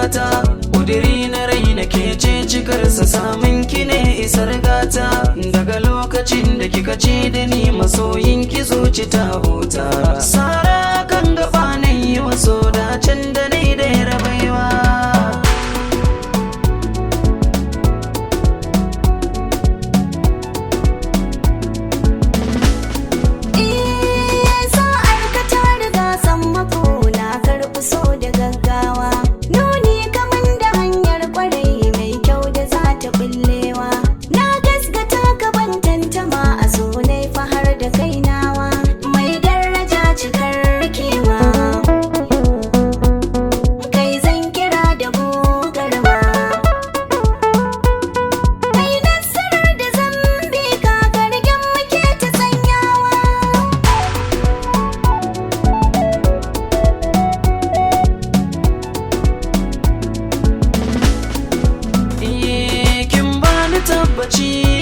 fata. Kudiri na rai na ke ce cikarsa, samun ki ne isar gata. Daga lokacin da kika ce da ni masoyin ki, zuci ta huta. Sara kan gaba na yi waso dacen da ni da ya rabaiwa. Eh, sa'ar ka ta riga sammako, na karɓi so da gaggawa. Nuni kaman da hanyar kwarai mai kyau da za ta bullewa. Na gasgata ka, ban tantama, a so na fahar da kainawa. Mai daraja cikar kewa. Kai zan kira da gogarma. Kai nasarar da zambi ka gargen muke ta sanyawa. Iye, kin bani tabbaci.